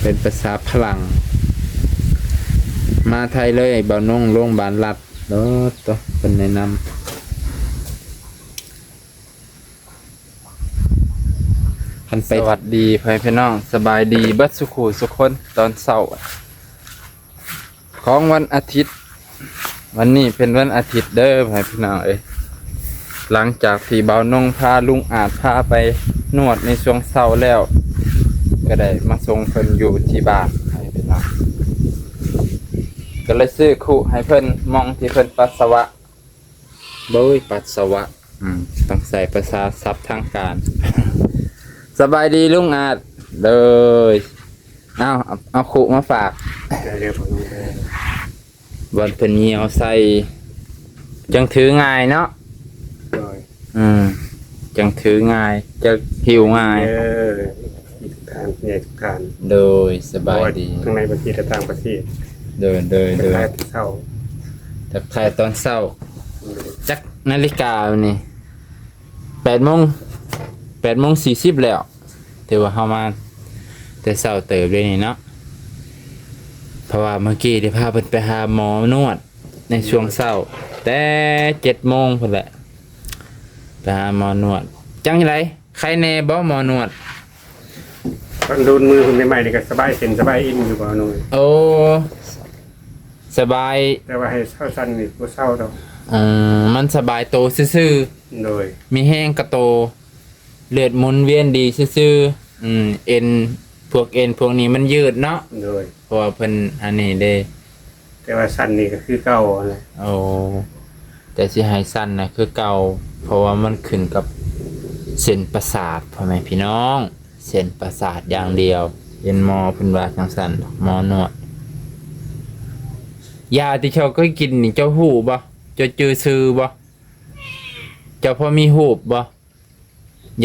ເປັນພາສາຝຣັ່ງ ມາໄທເລີຍ ບ່າວນົງ ໂລງບານລັດ ໂອ້ໂຕ ເພິ່ນແນະນຳ ຄັນໄປ ສະຫວັດດີພໍ່ແມ່ພີ່ນ້ອງ ສະບາຍດີເບິດສູ່ຄູ່ສູ່ຄົນ ຕອນເຊົ້າຂອງວັນອາທິດ. ວັນນີ້ເປັນວັນອາທິດເດີພໍ່ແມ່ພີ່ນ້ອງເອີຍ ຫຼັງຈາກທີ່ບ່າວນົງພາລຸງອາດພາໄປນວດໃນຊ່ວງເຊົ້າແລ້ວ ກໍໄດ້ມາສົ່ງເພິ່ນຢູ່ທີ່ບ້ານພໍ່ແມ່ພີ່ນ້ອງ ກໍເລີຍຊື້ຄຸໃຫ້ເພິ່ນ ໝ່ອງທີ່ເພິ່ນປັດສະວະ ໂດຍປັດສະວະ ອືມ ຕ້ອງໃຊ້ພາສາສັບທາງການ. ສະບາຍດີລຸງອາດ ໂດຍ ເອົາ ເອົາ ເອົາຄຸມາຝາກ ໄດ້ເດີພໍ່ນ້ອງເດີ ບ່ອນເພິ່ນຍ່ຽວໃສ່ ຈັ່ງຖືງ່າຍເນາະ ໂດຍ ອືມ ຈັ່ງຖືງ່າຍ ຈະຫິ້ວງ່າຍ ເອີ ທຸກທ່ານ ຜູ້ໃຫຍ່ທຸກທ່ານ ໂດຍ ສະບາຍດີ ທັງໃນປະເທດ ແລະ ຕ່າງປະເທດ ໂດຍ ໂດຍ ໂດຍ ທັກທາຍແຕ່ເຊົ້າ ທັກທາຍຕອນເຊົ້າ ໂດຍ ຈັກນາລິການີ້ ແປດໂມງ ແປດໂມງສີ່ສິບແລ້ວ ຖືວ່າເຮົາມາແຕ່ເຊົ້າເຕີບເດ້ນີ້ເນາະ ເພາະວ່າເມື່ອກີ້ໄດ້ພາເພິ່ນໄປຫາໝໍນວດໃນຊ່ວງເຊົ້າ ແຕ່ເຈັດໂມງພຸ້ນແຫຼະ ໄປຫາໝໍນວດ ຈັ່ງໃດ ໄຄແນ່ບໍ່ໝໍນວດ? ຕອນໂດນມືພຸ້ນໃໝ່ໆນີ້ກໍສະບາຍເສັ້ນສະບາຍເອັນຢູ່ບໍ່ນ້ອງ? ໂອ້ ສະບາຍ ແຕ່ວ່າໃຫ້ເຊົາສັ່ນນີ້ບໍ່ເຊົາດອກ ອືມ ມັນສະບາຍໂຕຊື່ໆ ໂດຍ ມີແຮງກະໂຕ ເລືອດໝູນວຽນດີຊື່ໆ ອືມ ເອັນ ພວກເອັນພວກນີ້ມັນຍືດເນາະ ໂດຍ ເພາະວ່າເພິ່ນອັນນີ້ເດ້ ແຕ່ວ່າສັ່ນນີ້ກໍຄືເກົ່າຫັ້ນແຫຼະ ໂອ້ ແຕ່ຊິໃຫ້ສັ່ນນະຄືເກົ່າ ເພາະວ່າມັນຂຶ້ນກັບເສັ້ນປະສາດ ພໍ່ແມ່ພີ່ນ້ອງ ເສັ້ນປະສາດຢ່າງດຽວ ເຫັນໝໍເພິ່ນວ່າຈັ່ງຊັ້ນ ໝໍນວດ ຢາທີ່ເຈົ້າເຄີຍກິນນີ້ ເຈົ້າຮູ້ບໍ່? ເຈົ້າຈື່ຊື່ບໍ່? ເຈົ້າພໍມີຮູບບໍ່?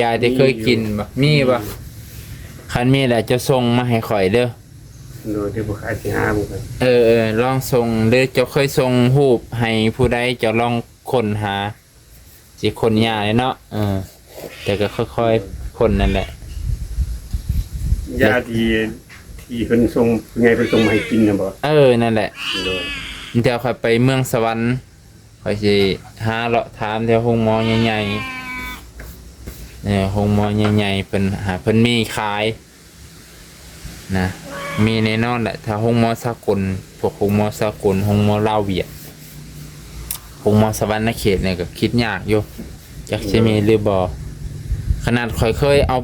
ຢາທີ່ເຄີຍກິນບໍ່? ມີບໍ່? ມີ ມີ ຄັນມີແລ້ວເຈົ້າສົ່ງມາໃຫ້ຂ້ອຍເດີ ໂດຍ ດຽວບໍ່ຂາຍຊິຫາເບິ່ງກ່ອນ ເອີໆ ລອງສົ່ງເດີ ເຈົ້າເຄີຍສົ່ງຮູບໃຫ້ຜູ້ໃດ ເຈົ້າລອງຄົ້ນຫາ ຊິຄົ້ນຍາກເນາະ ເອີ ແຕ່ກໍຄ່ອຍໆຄົ້ນນັ້ນແຫຼະ ຢາທີ່ ທີ່ເພິ່ນສົ່ງ ຜູ້ໃຫຍ່ເພິ່ນສົ່ງມາໃຫ້ກິນນະບໍ່? ເອີ ນັ້ນແຫຼະ ໂດຍ ແຕ່ຂ້ອຍໄປເມືອງສະຫວັນ ຂ້ອຍຊິຫາເລາະຖາມແຖວໂຮງໝໍໃຫຍ່ໆ ເອີ ໂຮງໝໍໃຫຍ່ໆ ເພິ່ນຫາ ເພິ່ນມີຂາຍນະ ມີແນ່ນອນແຫຼະ ຖ້າໂຮງໝໍສາກົນ ພວກໂຮງໝໍສາກົນ ໂຮງໝໍລາວຫວຽດ ໂຮງໝໍສະຫວັນນະເຂດນີ້ກໍຄິດຍາກຢູ່ ຈັກຊິມີຫຼືບໍ່ ຂະໜາດຂ້ອຍເຄີຍເອົາ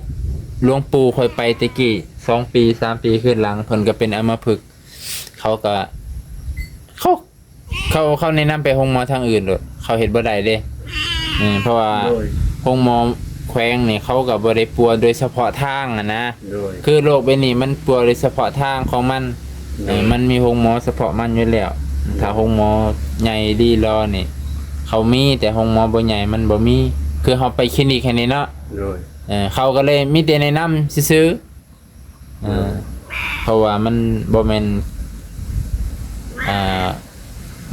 ຫຼວງປູ່ຂ້ອຍໄປແຕ່ກີ້ ສອງປີ ສາມປີຄືນຫຼັງ ເພິ່ນກໍເປັນອຳມະພຶກ ເຂົາກໍ ເຂົາ ເຂົາ ເຂົາແນະນຳໄປໂຮງໝໍທາງອື່ນໂລດ ເຂົາເຮັດບໍ່ໄດ້ເດ້ ເອີ ເພາະວ່າ ໂດຍ ໂຮງໝໍແຂວງນີ້ ເຂົາກໍບໍ່ໄດ້ປົວໂດຍສະເພາະທາງຫັ້ນນະ ໂດຍ ຄືໂລກໃບນີ້ມັນປົວໂດຍສະເພາະທາງຂອງມັນ ໂດຍ ເອີ ມັນມີໂຮງໝໍສະເພາະມັນຢູ່ແລ້ວ ໂດຍ ຖ້າໂຮງໝໍໃຫຍ່ລີລໍນີ້ ເຂົາມີ ແຕ່ໂຮງໝໍບໍ່ໃຫຍ່ມັນບໍ່ມີ ຄືເຮົາໄປຄລີນິກຫັ້ນນີ້ເນາະ ໂດຍ ເອີ ເຂົາກໍເລີຍມີແຕ່ແນະນຳຊື່ໆ ເອີ ເພາະວ່າມັນບໍ່ແມ່ນ ອ່າ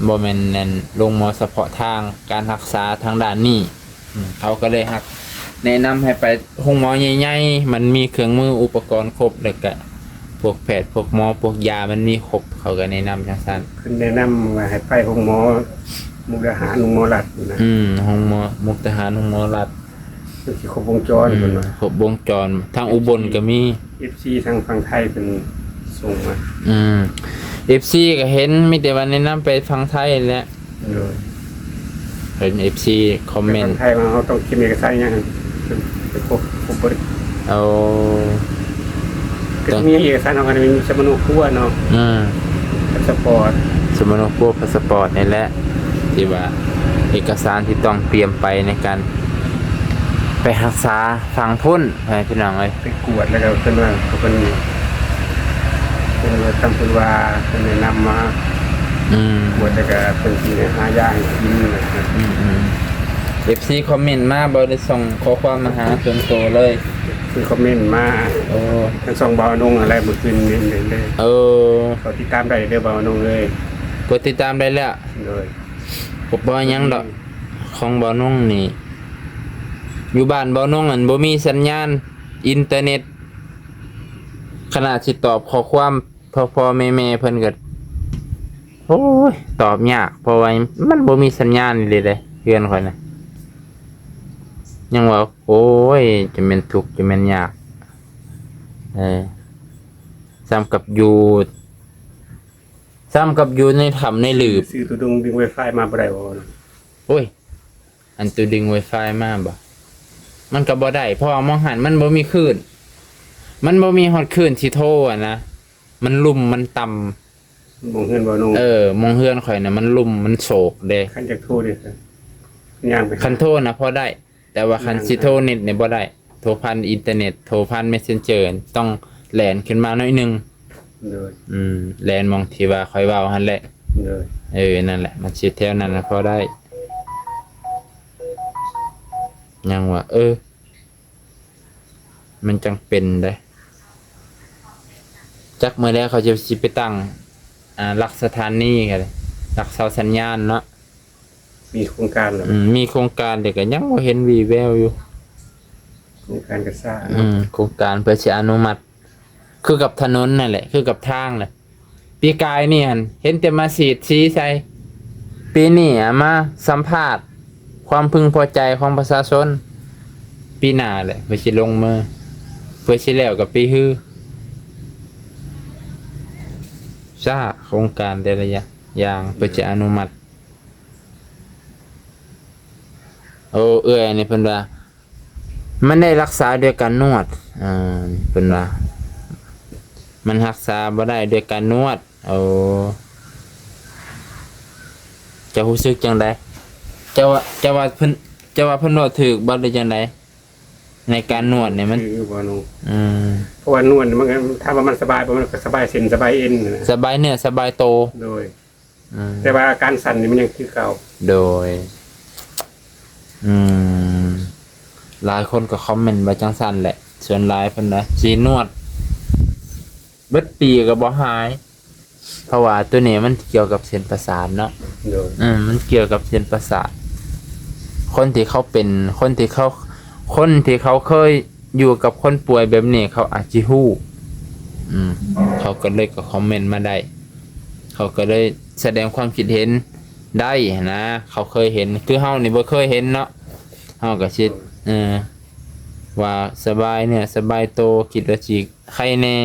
ບໍ່ແມ່ນອັນໂຮງໝໍສະເພາະທາງ ການຮັກສາທາງດ້ານນີ້ ອືມ ເຂົາກໍເລີຍຮັກ ແນະນຳໃຫ້ໄປໂຮງໝໍໃຫຍ່ໆ ມັນມີເຄື່ອງມືອຸປະກອນຄົບ ແລ້ວກະພວກແພດ ພວກໝໍ ພວກຢາ ມັນມີຄົບ ເຂົາກໍແນະນຳຈັ່ງຊັ້ນ ເພິ່ນແນະນຳວ່າໃຫ້ໄປໂຮງໝໍມຸກດາຫານ ໂຮງໝໍລັດນະ ອືມ ໂຮງໝໍມຸກດາຫານ ໂຮງໝໍລັດ ມັນຊິຄົບວົງຈອນ ອືມ ເພິ່ນວ່າ ຄົບວົງຈອນ ທາງອຸບົນກໍມີ ເອັຟຊີ ທາງຝັ່ງໄທເພິ່ນສົ່ງມາ ອືມ ເອັຟຊີກໍເຫັນ ມີແຕ່ວ່າແນະນຳໄປຝັ່ງໄທແຫຼະ ໂດຍ ເຫັນເອັຟຊີຄອມເມັນ ໄປຝັ່ງໄທວ່າເຮົາຕ້ອງເກັບເອກະສານຫຍັງ ເພິ່ນໄປຄົບ ຄົບເບິດ ໂອ້ ກໍມີເອກະສານເຮົາກໍໄດ້ມີສຳມະໂນຄົວເນາະ ອືມ ພາສະປອດ ສຳມະໂນຄົວ ພາສະປອດນີ້ແຫຼະ ທີ່ວ່າເອກະສານທີ່ຕ້ອງຕຽມໄປໃນການໄປຮັກສາຝັ່ງພຸ້ນ ພໍ່ແມ່ພີ່ນ້ອງເອີຍ ໄປກວດແລ້ວກໍເພິ່ນວ່າ ເພິ່ນ ເພິ່ນວ່າ ທາງເພິ່ນວ່າ ເພິ່ນແນະນຳມາ ອືມ ກວດແລ້ວກໍເພິ່ນຊິໄດ້ຫາຢາໃຫ້ກິນນະ ອືມໆ ເອັຟຊີຄອມເມັນມາບໍ່ ຫຼືສົ່ງຂໍ້ຄວາມມາຫາສ່ວນໂຕເລີຍ? ເພິ່ນຄອມເມັນມາ ໂອ້ ທາງຊ່ອງບ່າວນົງຫັ້ນແຫຼະ ມື້ຄືນນີ້ເດ້ ເອີ ເຂົ້າຕິດຕາມໄດ້ເດີບ່າວນົງເອີຍ ກົດຕິດຕາມໄດ້ແລ້ວ ໂດຍ ບໍ່ຫຍັງດອກ ຂອງບ່າວນົງນີ້ ຢູ່ບ້ານບ່າວນົງຫັ້ນບໍ່ມີສັນຍານອິນເຕີເນັດ ຂະໜາດຊິຕອບຂໍ້ຄວາມພໍ່ໆແມ່ໆເພິ່ນກໍ ໂອ້ຍ ຕອບຍາກ ເພາະວ່າມັນບໍ່ມີສັນຍານອີ່ຫຼີເດ້ ເຮືອນຂ້ອຍນະ. ຍັງວ່າ ໂອ້ຍ ຈະແມ່ນທຸກ ຈະແມ່ນຍາກ. ເອີ ສ່ຳກັບຢູ່ ສ່ຳກັບຢູ່ໃນຖ້ຳໃນຫຼີບ. ຊື້ໂຕດຶງ ດຶງໄວຟາຍມາບໍ່ໄດ້ບໍ່? ໂອ້ຍ ອັນໂຕດຶງໄວຟາຍມາບໍ່? ມັນກໍບໍ່ໄດ້ ເພາະວ່າໝ່ອງຫັ້ນມັນບໍ່ມີຄື້ນ ມັນບໍ່ມີຮອດຄື້ນຊິໂທຫັ້ນນະ ມັນລຸ່ມມັນຕ່ຳ. ໝ່ອງເຮືອນບໍ່ໜຸ່ງ? ເອີ ໝ່ອງເຮືອນຂ້ອຍນະ ມັນລຸ່ມມັນໂສກເດ້. ຄັນຢາກໂທເດ້ ຍ່າງໄປຫາ. ຄັນໂທນະພໍໄດ້ ແຕ່ວ່າຄັນຊິໂທເນັດນີ້ບໍ່ໄດ້ ໂທຜ່ານອິນເຕີເນັດ ໂທຜ່ານເມສເຊັນເຈີ ຕ້ອງແລ່ນຂຶ້ນມາໜ້ອຍໜຶ່ງ. ໂດຍ ອືມ ແລ່ນໝ່ອງທີ່ວ່າຂ້ອຍເວົ້າຫັ້ນແຫຼະ. ໂດຍ ເອີ ນັ້ນແຫຼະ ມັນຊິແຖວນັ້ນນະພໍໄດ້. ຍັງວ່າ ເອີ ມັນຈັ່ງເປັນເດ້. ຈັກມື້ແລ້ວເຂົາຈະຊິໄປຕັ້ງ ອ່າ ຫຼັກສະຖານີ ຫຼັກເສົາສັນຍານເນາະ. ມີໂຄງການແລ້ວ? ອືມ ມີໂຄງການ ແຕ່ກໍຍັງບໍ່ເຫັນວີ່ແວວຢູ່. ໂຄງການກໍຊ້າເນາະ. ອືມ ໂຄງການເພື່ອຊິອະນຸມັດ ຄືກັບຖະໜົນນັ້ນແຫຼະ ຄືກັບທາງແຫຼະ. ປີກາຍນີ້ຫັ້ນເຫັນແຕ່ມາສີດສີໃສ່ ປີນີ້ອະມາສຳພາດຄວາມເພິ່ງພໍໃຈຂອງປະຊາຊົນ. ປີໜ້າແຫຼະເພື່ອຊິລົງມື ເພື່ອຊິແລ້ວກັບປີຮື. ຊ້າ ໂຄງການແຕ່ລະຢ່າງເພື່ອຈະອະນຸມັດ. ໂອ້ ເອື້ອຍອັນນີ້ເພິ່ນວ່າ ມັນໄດ້ຮັກສາດ້ວຍການນວດ. ເອີ ເພິ່ນວ່າ ມັນຮັກສາບໍ່ໄດ້ດ້ວຍການນວດ. ໂອ້ ເຈົ້າຮູ້ສຶກຈັ່ງໃດ? ເຈົ້າວ່າ ເຈົ້າວ່າເພິ່ນ ເຈົ້າວ່າເພິ່ນເວົ້າຖືກບໍ່ ຫຼືຈັ່ງໃດ? ໃນການນວດນີ້ມັນ ຄືບໍ່ນວດ? ອືມ ເພາະວ່ານວດນີ້ມັນກໍ ຖາມວ່າມັນສະບາຍບໍ່? ມັນກໍສະບາຍເສັ້ນສະບາຍເອັນນະ ສະບາຍເນື້ອສະບາຍໂຕ. ໂດຍ ອືມ ແຕ່ວ່າອາການສັ່ນນີ້ມັນຍັງຄືເກົ່າ. ໂດຍ ອືມ ຫຼາຍຄົນກໍຄອມເມັນວ່າຈັ່ງຊັ້ນແຫຼະ. ສ່ວນຫຼາຍເພິ່ນວ່າຊິນວດເບິດປີກໍບໍ່ຫາຍ ເພາະວ່າໂຕນີ້ມັນກ່ຽວກັບເສັ້ນປະສາດເນາະ. ໂດຍ ອືມ ມັນກ່ຽວກັບເສັ້ນປະສາດ. ຄົນທີ່ເຂົາເປັນ ຄົນທີ່ເຂົາ ຄົນທີ່ເຂົາເຄີຍຢູ່ກັບຄົນປ່ວຍແບບນີ້ ເຂົາອາດຊິຮູ້. ອືມ ເຂົາກໍເລີຍກໍຄອມເມັນມາໄດ້ ເຂົາກໍເລີຍສະແດງຄວາມຄິດເຫັນໄດ້ຫັ້ນນະ. ເຂົາເຄີຍເຫັນ ຄືເຮົານີ້ບໍ່ເຄີຍເຫັນເນາະ ເຮົາກໍຊິ ເອີ ວ່າສະບາຍເນື້ອສະບາຍໂຕ ຄິດວ່າຊິໄຄແດ່.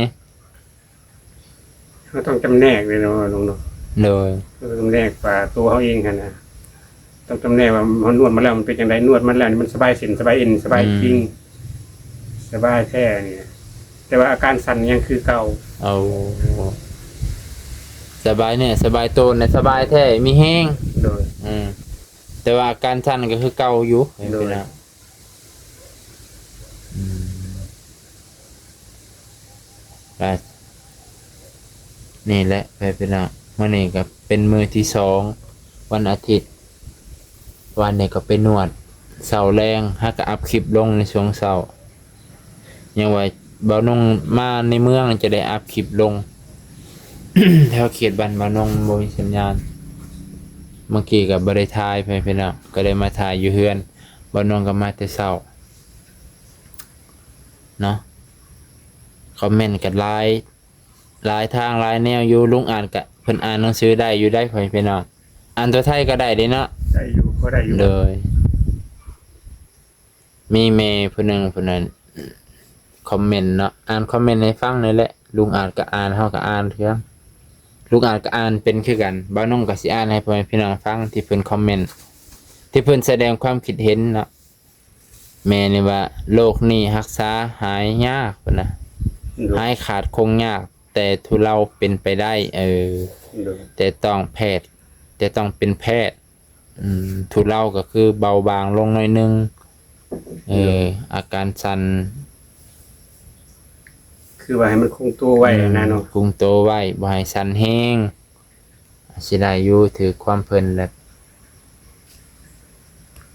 ເຮົາຕ້ອງຈຳແນກເດ້ເນາະ ລຸງເນາະ. ໂດຍ ເຮົາຕ້ອງຈຳແນກວ່າຕົວເຮົາເອງຫັ້ນນະ ຕ້ອງຈຳແນກວ່າເຮົານວດມາແລ້ວມັນເປັນຈັ່ງໃດ ນວດມາແລ້ວນີ້ມັນສະບາຍເສັ້ນສະບາຍເອັນ ສະບາຍ ອືມ ຈິງ ສະບາຍແທ້ນີ້ ແຕ່ວ່າອາການສັ່ນຍັງຄືເກົ່າ. ເອົາ ສະບາຍເນື້ອສະບາຍໂຕນະ ສະບາຍແທ້ມີແຮງ. ໂດຍ ອືມ ແຕ່ວ່າອາການສັ່ນກໍຄືເກົ່າຢູ່. ໂດຍ ເຫັນໄປນະ. ອືມ ກໍນີ້ແຫຼະ ໄປພີ່ນ້ອງ ມື້ນີ້ກໍເປັນມື້ທີສອງ ວັນອາທິດ. ວານນີ້ກໍໄປນວດ ເຊົ້າແລງຫາກໍອັບຄລິບລົງໃນຊ່ວງເຊົ້າ. ຍັງວ່າບ່າວນົງມາໃນເມືອງຈະໄດ້ອັບຄລິບລົງ ແຖວເຂດບ້ານບ່າວນົງບໍ່ມີສັນຍານ. ເມື່ອກີ້ກໍບໍ່ໄດ້ຖ່າຍ ໄປພີ່ນ້ອງ ກໍໄດ້ມາຖ່າຍຢູ່ເຮືອນ. ບ່າວນົງກໍມາແຕ່ເຊົ້າເນາະ. ຄອມເມັນກໍຫຼາຍ ຫຼາຍທາງຫຼາຍແນວຢູ່. ລຸງອາດກະ ເພິ່ນອ່ານໜັງສືໄດ້ຢູ່ໃດ໋ ພໍ່ແມ່ພີ່ນ້ອງ. ອ່ານຕົວໄທກໍໄດ້ເດ້ເນາະ. ໄດ້ຢູ່ ພໍໄດ້ຢູ່. ໂດຍ ມີແມ່ຜູ້ໜຶ່ງ ຜູ້ນັ້ນຄອມເມັນເນາະ ອ່ານຄອມເມັນໃຫ້ຟັງນີ້ແຫຼະ. ລຸງອາດກໍອ່ານ ເຮົາກໍອ່ານຄືກັນ. ລຸງອາດກໍອ່ານເປັນຄືກັນ. ບ່າວນົງກໍຊິອ່ານໃຫ້ພໍ່ແມ່ພີ່ນ້ອງຟັງ ທີ່ເພິ່ນຄອມເມັນ ທີ່ເພິ່ນສະແດງຄວາມຄິດເຫັນເນາະ. ແມ່ນີ້ວ່າ ໂລກນີ້ຮັກສາຫາຍຍາກ ເພິ່ນນະ. ໂດຍ ຫາຍຂາດຄົງຍາກ ແຕ່ທຸເລົາເປັນໄປໄດ້. ເອີ ໂດຍ ແຕ່ຕ້ອງແພດ ແຕ່ຕ້ອງເປັນແພດ. ອືມ ທຸເລົາກໍຄືເບົາບາງລົງໜ້ອຍໜຶ່ງ. ເອີ ໂດຍ ອາການສັ່ນ ຄືວ່າໃຫ້ມັນຄົງຕົວໄວ້ ອືມ ນະເນາະ ຄົງຕົວໄວ້ ບໍ່ໃຫ້ສັ່ນແຮງ. ຊິໄດ້ຢູ່ ຖືກຄວາມເພິ່ນແຫຼະ.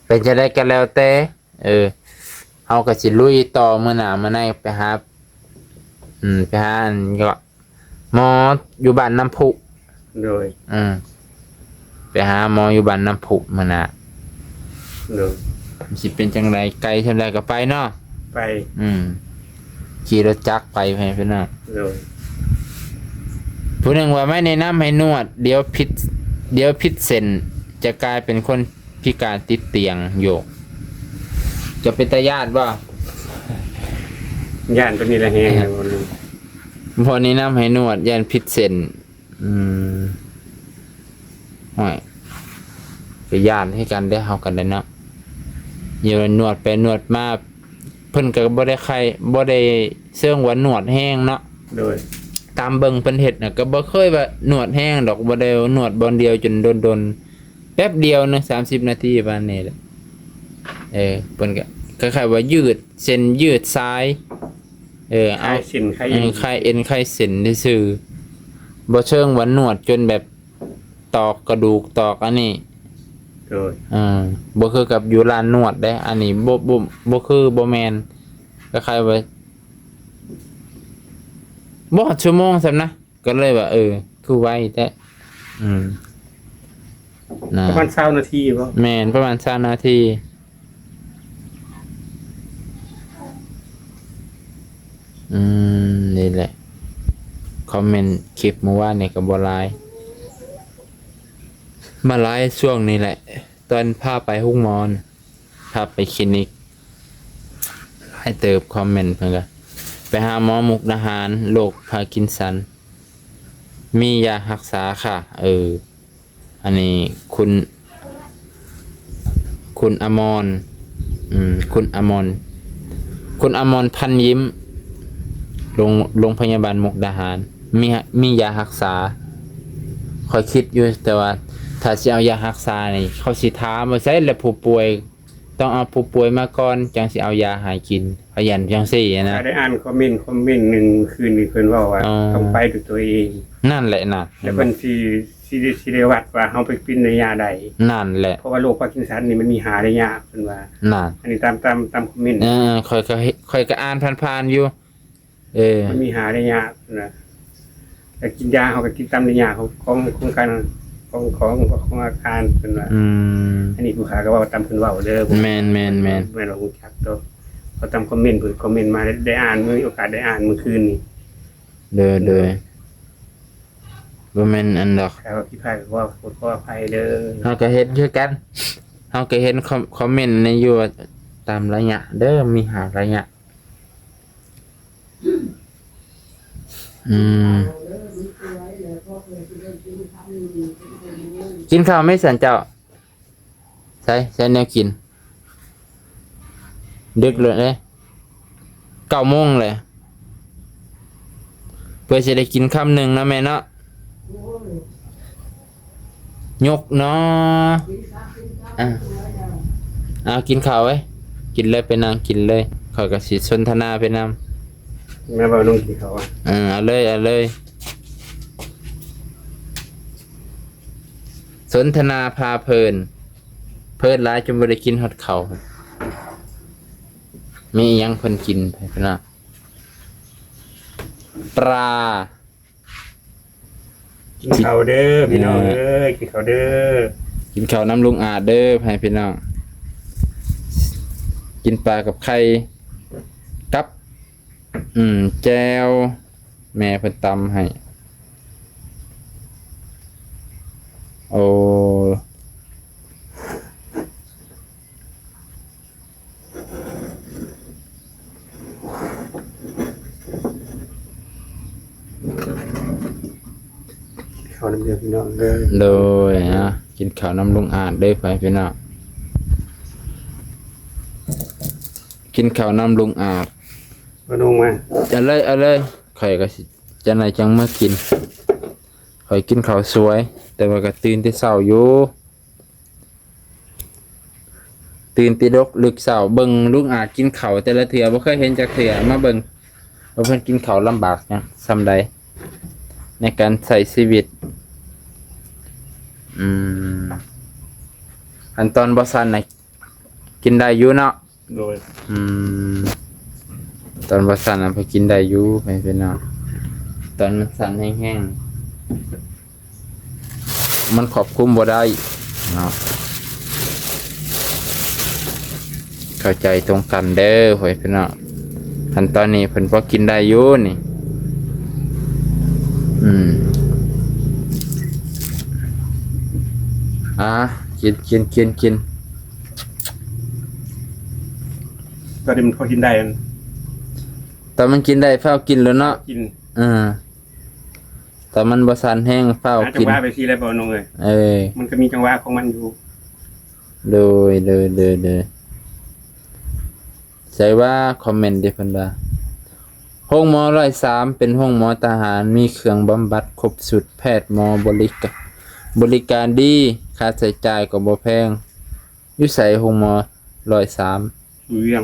ເປັນຈັ່ງໃດກໍແລ້ວແຕ່ ເອີ ເຮົາກໍຊິລຸຍຕໍ່ມື້ໜ້າມື້ໃນ ໄປຫາ ອືມ ໄປຫາອັນ ກໍໝໍຢູ່ບ້ານນ້ຳພຸ. ໂດຍ ອືມ ໄປຫາໝໍຢູ່ບ້ານນ້ຳພຸມື້ໜ້າ. ໂດຍ ມັນຊິເປັນຈັ່ງໃດ ໄກສ່ຳໃດກໍໄປເນາະ. ໄປ ອືມ ຂີ່ລົດຈັກໄປ ໃຫ້ພີ່ນ້ອງ. ໂດຍ. ຜູ້ໜຶ່ງວ່າ ໄມ່ແນະນຳໃຫ້ນວດ ດຽວຜິດ ດຽວຜິດເສັ້ນ ຈະກາຍເປັນຄົນພິການຕິດຕຽງ. ໂຢກ ຈະເປັນຕາຢ້ານບໍ່? ຢ້ານຕົວນີ້ລະແຮງ. ບໍ່ແນະນຳໃຫ້ນວດ ຢ້ານຜິດເສັ້ນ. ອືມ ໂອ້ຍ ກໍຢ້ານຄືກັນເດ້ ເຮົາກໍໄດ້ເນາະ. ຢູ່ນວດໄປນວດມາ ເພິ່ນກໍບໍ່ໄດ້ໄຄ ບໍ່ໄດ້ເຊີງວ່ານວດແຮງເນາະ. ໂດຍ. ຕາມເບິ່ງເພິ່ນເຮັດນະ ກໍບໍ່ເຄີຍວ່ານວດແຮງດອກ ບໍ່ໄດ້ນວດບ່ອນດຽວຈົນດົນໆ ແປັບດຽວໜຶ່ງ ສາມສິບນາທີປະມານນີ້ແຫຼະ. ເອີ ເພິ່ນກໍຄ້າຍໆວ່າຢືດເສັ້ນຢືດສາຍ ເອີ ເອົາ ຄາຍເສັ້ນຄາຍ ເອີ ເອັນ ຄາຍເອັນຄາຍເສັ້ນຊື່ໆ ບໍ່ເຊີງວ່ານວດຈົນແບບຕອກກະດູກຕອກອັນນີ້. ໂດຍ. ເອີ ບໍ່ຄືກັບຢູ່ຮ້ານນວດເດ້ ອັນນີ້ບໍ່ ບໍ່ ບໍ່ຄື ບໍ່ແມ່ນ ຄ້າຍໆວ່າບໍ່ຮອດຊົ່ວໂມງຊ້ຳນະ. ກໍເລີຍວ່າ ເອີ ຄືໄວແທ້. ອືມ ນະ ປະມານຊາວນາທີບໍ? ແມ່ນ ປະມານຊາວນາທີ. ອືມ ນີ້ແຫຼະ ຄອມເມັນຄລິບມື້ວານນີ້ກໍບໍ່ຫຼາຍ ມາຫຼາຍຊ່ວງນີ້ແຫຼະ ຕອນພາໄປໂຮງໝໍນະ. ພາໄປຄລີນິກ ຫຼາຍເຕີບຄອມເມັນເພິ່ນກະ ໄປຫາໝໍມຸກດາຫານ ໂລກພາກິນສັນ ມີຢາຮັກສາຄ່ະ. ເອີ ອັນນີ້ຄຸນ ຄຸນອາມອນ ອືມ ຄຸນອາມອນ ຄຸນອາມອນ ພັນຍິ້ມ ໂລງ ໂລງພະຍາບານມຸກດາຫານ ມີ ມີຢາຮັກສາ. ຂ້ອຍຄິດຢູ່ ແຕ່ວ່າຖ້າຊິເອົາຢາຮັກສານີ້ ເຂົາຊິຖາມວ່າ ໃສລະຜູ້ປ່ວຍ ຕ້ອງເອົາຜູ້ປ່ວຍມາກ່ອນ ຈັ່ງຊິເອົາຢາໃຫ້ກິນ ພະຍານຈັ່ງຊີ້ນະ. ໄດ້ອ່ານຄອມເມັນ ຄອມເມັນໜຶ່ງຄືນນີ້ ເພິ່ນເວົ້າວ່າ ອໍ ຕ້ອງໄປດ້ວຍຕົວເອງ. ນັ້ນແຫຼະນະ ແລ້ວເພິ່ນຊິ ຊິໄດ້ ຊິໄດ້ວັດວ່າເຮົາໄປກິນໄລຍະໃດ. ນັ້ນແຫຼະ ເພາະວ່າໂລກພາກິນສັນນີ້ມັນມີຫ້າໄລຍະ ເພິ່ນວ່າ. ນັ້ນ ອັນນີ້ຕາມ ຕາມ ຕາມຄອມເມັນ. ເອີ ຂ້ອຍກໍ ຂ້ອຍກໍອ່ານຜ່ານໆຢູ່. ເອີ ມັນມີຫ້າໄລຍະນະ ແລ້ວກິນຢາເຮົາກໍກິນຕາມໄລຍະຂອງ ຂອງ ຂອງການ ຂອງ ຂອງ ຂອງອາການເພິ່ນວ່າ. ອືມ ອັນນີ້ຜູ້ຂ້າກໍເວົ້າຕາມເພິ່ນເວົ້າເດີ. ແມ່ນໆໆ ແມ່ນວ່າຮູ້ຈັກໂຕ ເພາະຕາມຄອມເມັນເພິ່ນຄອມເມັນມາ ໄດ້ ໄດ້ອ່ານ ມີໂອກາດໄດ້ອ່ານມື້ຄືນນີ້. ໂດຍ ໂດຍ ບໍ່ແມ່ນອັນດອກ ຖ້າວ່າຜິດພາດກໍຂໍ ຂໍອະໄພເດີ. ເຮົາກໍເຫັນຄືກັນ ເຮົາກໍເຫັນຄອມ ຄອມເມັນໃນຢູ່ວ່າ ຕາມໄລຍະເດີ ມີຫ້າໄລຍະ. ອືມ ກິນເຂົ້າໄໝສັນເຈົ້າ? ໃສ່ ໃສ່ແນວກິນ ດຶກແລ້ວເດ້ ເກົ້າໂມງແລ້ວ ເພື່ອຊິໄດ້ກິນຄຳໜຶ່ງເນາະແມ່ເນາະ. ຍົກເນາະ ອ່າ ເອົາກິນເຂົ້າເວີຍ ກິນເລີຍ ໄປນັ່ງກິນເລີຍ ຂ້ອຍກໍຊິສົນທະນາໄປນຳ. ແມ່ເວົ້າລົງກິນເຂົ້າ ເອີ ເອົາເລີຍ ເອົາເລີຍ. ສົນທະນາພາເພີນ ເພີນຫຼາຍຈົນບໍ່ໄດ້ກິນຮອດເຂົ້າ. ມີອີ່ຫຍັງເພິ່ນກິນ ພີ່ນ້ອງ? ປາ ກິນເຂົ້າເດີພີ່ນ້ອງເອີຍ ກິນເຂົ້າເດີ ກິນເຂົ້ານຳລຸງອາດເດີ ໃຫ້ພີ່ນ້ອງ ກິນປາກັບໄຂ່ ກັບ ອືມ ແຈ່ວ ແມ່ເພິ່ນຕຳໃຫ້ ໂອ້. ເຂົ້ານຳເດີພີ່ນ້ອງເດີ ໂດຍ ອ່າ ກິນເຂົ້ານຳລຸງອາດເດີ ພໍ່ແມ່ພີ່ນ້ອງ ກິນເຂົ້ານຳລຸງອາດ ມານຸງມາ ເອົາເລີຍ ເອົາເລີຍ ຂ້ອຍກໍຊິ ຈັ່ງໃດຈັ່ງມາກິນ ຂ້ອຍກິນເຂົ້າສວຍ ແຕ່ວ່າກໍຕື່ນແຕ່ເຊົ້າຢູ່. ຕື່ນແຕ່ດົກລຶກເຊົ້າ ເບິ່ງລຸງອາດກິນເຂົ້າແຕ່ລະເທື່ອ ບໍ່ເຄີຍເຫັນຈັກເທື່ອ ມາເບິ່ງວ່າເພິ່ນກິນເຂົ້າລຳບາກຫຍັງ ສ່ຳໃດ ໃນການໃຊ້ຊີວິດ. ອືມ ອັນຕອນບໍ່ສັນນະ ກິນໄດ້ຢູ່ເນາະ? ໂດຍ ອືມ ຕອນບໍ່ສັນນະ ເພິ່ນກິນໄດ້ຢູ່ ເພິ່ນເນາະ ຕອນມັນສັນແຮງໆ ມັນຄວບຄຸມບໍ່ໄດ້ເນາະ ເຂົ້າໃຈຕົງກັນເດີ ພໍ່ແມ່ພີ່ນ້ອງ. ອັນຕອນນີ້ເພິ່ນພໍກິນໄດ້ຢູ່ນີ້. ອືມ ອ່າ ກິນ ກິນ ກິນ ກິນ. ຕອນນີ້ມັນພໍກິນໄດ້ ຕອນມັນກິນໄດ້ ຟ້າວກິນໂລດເນາະ. ກິນ ເອີ ຕອນມັນບໍ່ສັນແຮງ ຟ້າວກິນ. ຫາຈັງຫວະໄປຊີ້ແຫຼະ ບໍ່ນ້ອງເອີຍ. ເອີ ມັນກໍມີຈັງຫວະຂອງມັນຢູ່. ໂດຍ ໂດຍ ໂດຍ ໂດຍ. ໃສວ່າຄອມເມັນເດ ເພິ່ນວ່າ ໂຮງໝໍຮ້ອຍສາມ ເປັນໂຮງໝໍທະຫານ ມີເຄື່ອງບຳບັດຄົບຊຸດ ແພດໝໍບໍລິກາ ບໍລິການດີ ຄ່າໃຊ້ຈ່າຍກໍບໍ່ແພງ. ຢູ່ໃສໂຮງໝໍຮ້ອຍສາມ? ຢູ່ວຽງ.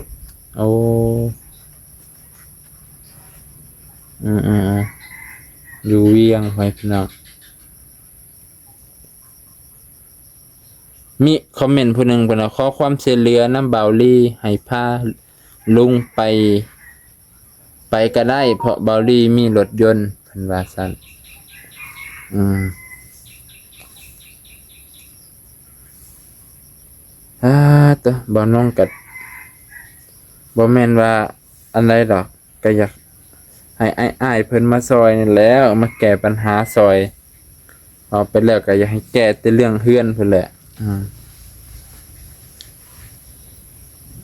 ໂອ້ ອືມໆໆ ຢູ່ວຽງ ພໍ່ແມ່ພີ່ນ້ອງ. ມີຄອມເມັນຜູ້ໜຶ່ງເພິ່ນວ່າ ຂໍຄວາມຊ່ວຍເຫຼືອນຳບ່າວລີ ໃຫ້ພາລຸງໄປ ໄປກໍໄດ້ ເພາະບ່າວລີມີລົດຍົນ ເພິ່ນວ່າຊັ້ນ. ອືມ ອາ ໂຕ ບ່າວນ້ອງກໍບໍ່ແມ່ນວ່າອັນໃດດອກ ກໍຢາກໃຫ້ອ້າຍໆເພິ່ນມາຊ່ອຍນີ້ແຫຼະ ມາແກ້ບັນຫາຊ່ອຍ. ເວົ້າໄປແລ້ວກໍຢາກໃຫ້ແກ້ແຕ່ເລື່ອງເຮືອນພຸ້ນແຫຼະ. ອືມ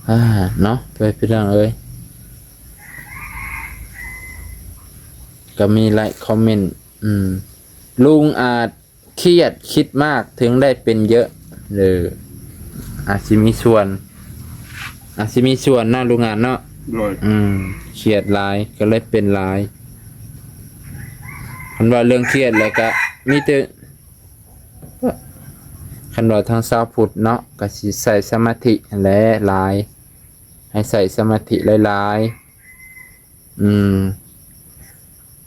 ອາ ເນາະ ເພື່ອນພີ່ນ້ອງເອີຍ ກໍມີຫຼາຍຄອມເມັນ. ອືມ ລຸງອາດຄຽດຄິດມາກ ເຖິງໄດ້ເປັນເຍີະ. ເອີ ອາດຊິມີສ່ວນ ອາດຊິມີສ່ວນເນາະ ລຸງອາດເນາະ. ໂດຍ ອືມ ຄຽດຫຼາຍກໍເລີຍເປັນຫຼາຍ. ຄັນວ່າເລື່ອງຄຽດແລ້ວກະມີແຕ່ ຄັນວ່າທາງຊາວພຸດເນາະ ກະຊິໃຊ້ສະມາທິຫັ້ນແຫຼະຫຼາຍ ໃຫ້ໃຊ້ສະມາທິຫຼາຍໆ. ອືມ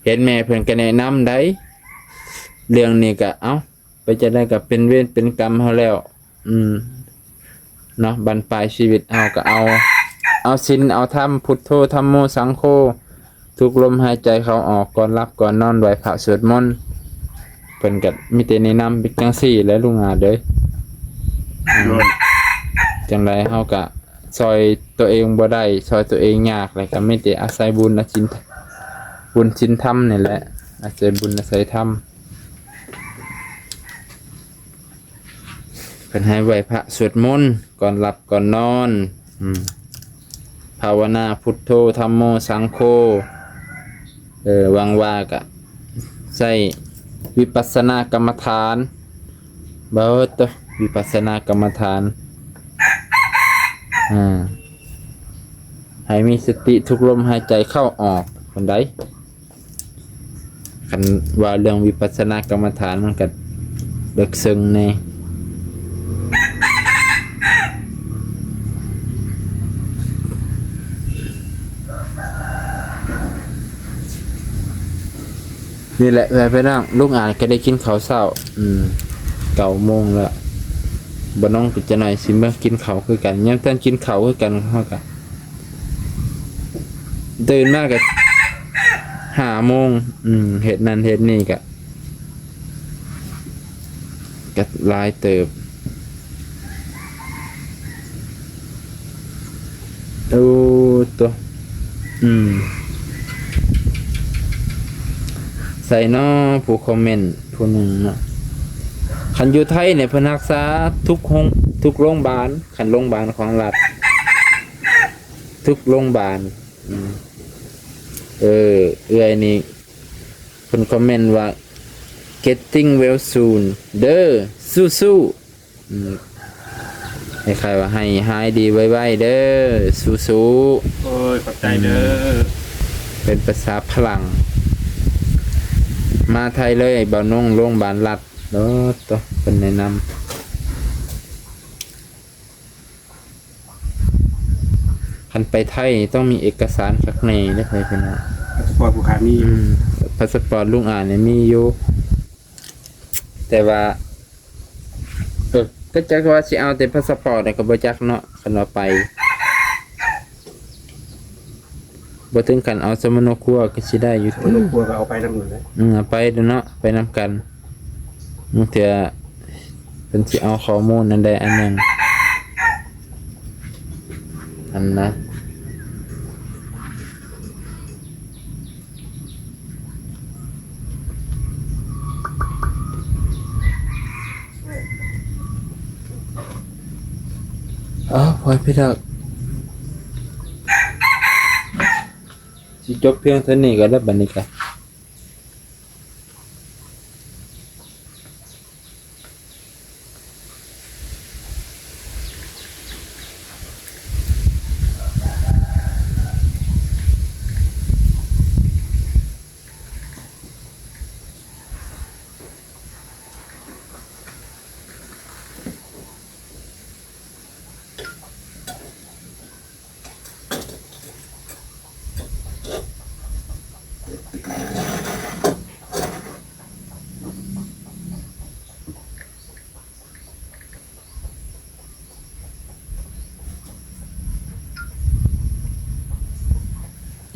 ເຫັນແມ່ເພິ່ນກະແນະນຳໄດ໋ ເລື່ອງນີ້ກະ ເອົ້າ ໄປຈັ່ງໃດກໍເປັນເວນເປັນກຳເຮົາແລ້ວ. ອືມ ເນາະ ບັ້ນປາຍຊີວິດເຮົາກໍເອົາ ເອົາສິນເອົາທຳ ພຸດໂທ ທຳໂມ ສັງໂຄ ທຸກລົມຫາຍໃຈເຂົ້າອອກ ກ່ອນຫຼັບກ່ອນນອນ ໄຫວ້ພະສວດມົນ. ເພິ່ນກໍມີແຕ່ແນະນຳເປັນຈັ່ງຊີ້ແຫຼະ ລຸງອາດເອີຍ. ອືມ ໂດຍ ຈັ່ງໃດເຮົາກໍ ຊ່ອຍຕົວເອງບໍ່ໄດ້ ຊ່ອຍຕົວເອງຍາກ ແລ້ວກໍມີແຕ່ອາໄສບຸນອາສິນ ບຸນສິນທຳນີ້ແຫຼະ ອາໄສບຸນອາໄສທຳ. ເພິ່ນໃຫ້ໄຫວ້ພະສວດມົນກ່ອນຫຼັບກ່ອນນອນ. ອືມ ພາວະນາ ພຸດໂທ ທຳໂມ ສັງໂຄ. ເອີ ຫວັງວ່າກະໃຊ້ວິປັດສະນາກຳມະຖານ ເບີດ ວິປັດສະນາກຳມະຖານ ອາ ໃຫ້ມີສະຕິທຸກລົມຫາຍໃຈເຂົ້າອອກພຸ້ນໃດ໋. ຄັນວ່າເລື່ອງວິປັດສະນາກຳມະຖານ ມັນກະເລິກເຊິ່ງແດ່. ນີ້ແຫຼະ ເພື່ອນພີ່ນ້ອງ ລຸງອາດກໍໄດ້ກິນເຂົ້າເຊົ້າ. ອືມ ເກົ້າໂມງແລ້ວ ບ່າວນ້ອງກໍຈະໜ້ອຍຊິເມືອກິນເຂົ້າຄືກັນ. ຍາມຕອນກິນເຂົ້າຄືກັນ ເຮົາກໍຕື່ນມາກໍຫ້າໂມງ. ອືມ ເຮັດນັ້ນເຮັດນີ້ກໍ ກໍຫຼາຍເຕີບ. ໂອ້ ໂຕ ອືມ ໃສເນາະ ຜູ້ຄອມເມັນຜູ້ໜຶ່ງເນາະ. ຄັນຢູ່ໄທນີ້ເພິ່ນຮັກສາທຸກໂຮງ ທຸກໂລງບານ ຄັນໂລງບານຂອງລັດ ທຸກໂລງບານ. ອືມ ເອີ ເອື້ອຍນີ້ ເພິ່ນຄອມເມັນວ່າ getting well soon ເດີ ສູ້ໆ. ອືມ ຄ້າຍໆວ່າໃຫ້ຫາຍດີໄວໆເດີ ສູ້ໆ. ໂອ້ຍ ຂອບໃຈເດີ. ອືມ ເປັນພາສາຝຣັ່ງ. ມາໄທເລີຍ ບ່າວນ້ອງ ໂລງບານລັດ. ໂອ້ ໂຕ ເພິ່ນແນະນຳ. ຄັນໄປໄທນີ້ຕ້ອງມີເອກະສານຄັກແນ່ເດີ ພໍ່ແມ່ພີ່ນ້ອງ. ພາສະປອດຜູ້ຂ້າມີ. ອືມ ພາສະປອດລຸງອາດນີ້ມີຢູ່ ແຕ່ວ່າ ເອີ ກໍຈັກວ່າຊິເອົາແຕ່ພາສະປອດກໍບໍ່ຈັກເນາະ ຄັນວ່າໄປ. ບໍ່ເຖິງຂັ້ນເອົາສະມະໂນຄົວກໍຊິໄດ້ຢູ່. ສະມະໂນຄົວກໍເອົາໄປນຳນັ້ນແຫຼະ. ອືມ ເອົາໄປເນາະ ໄປນຳກັນ. ບາງເທື່ອເພິ່ນຊິເອົາຂໍ້ມູນອັນໃດອັນໜຶ່ງ ອັນນະ. ອ້າວ ພໍ່ແມ່ພີ່ນ້ອງ ຊິຈົບພຽງເທົ່ານີ້ກໍໄດ້ບັດນີ້ກະ.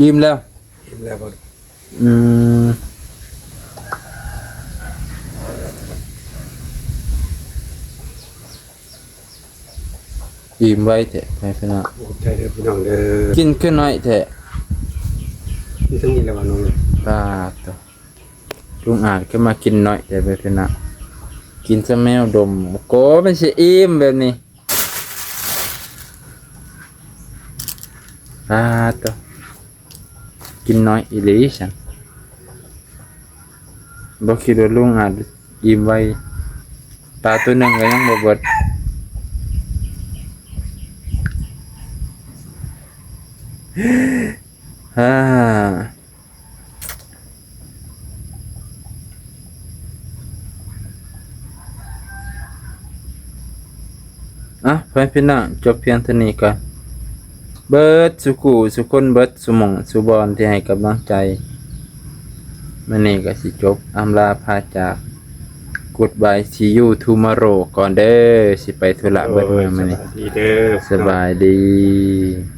ອີ່ມແລ້ວ ອີ່ມແລ້ວບໍ່? ອືມ ອີ່ມໄວແທ້ ພໍ່ແມ່ພີ່ນ້ອງ. ຂອບໃຈເດີພີ່ນ້ອງເດີ. ກິນຄືໜ້ອຍແທ້. ມີທັງນີ້ແຫຼະວ່ານ້ອງ. ປາດໂທ້ ລຸງອາດຄືມາກິນໜ້ອຍແທ້ ພໍ່ແມ່ພີ່ນ້ອງ. ກິນຊະແມວດົມ ໂກ ມັນຊິອີ່ມແບບນີ້. ປາດໂທ້ ກິນໜ້ອຍອີ່ຫຼີຊັ້ນ. ບໍ່ຄິດວ່າລຸງອາດອີ່ມໄວ. ປາໂຕໜຶ່ງກໍຍັງບໍ່ເບິດ. ອ່ະ ພໍ່ແມ່ພີ່ນ້ອງ ຈົບພຽງເທົ່ານີ້ກ່ອນ. ເບິດສູ່ຄູ່ສູ່ຄົນ ເບິດສູ່ໝ່ອງສູ່ບ່ອນທີ່ໃຫ້ກຳລັງໃຈ. ມື້ນີ້ກໍຊິຈົບອຳລາພາຈາກ Goodbye, see you tomorrow ກ່ອນເດີ. ຊິໄປທຸລະເບິດເມືອງມື້ນີ້. ໂອ້ຍ ສະບາຍດີເດີ. ສະບາຍດີ.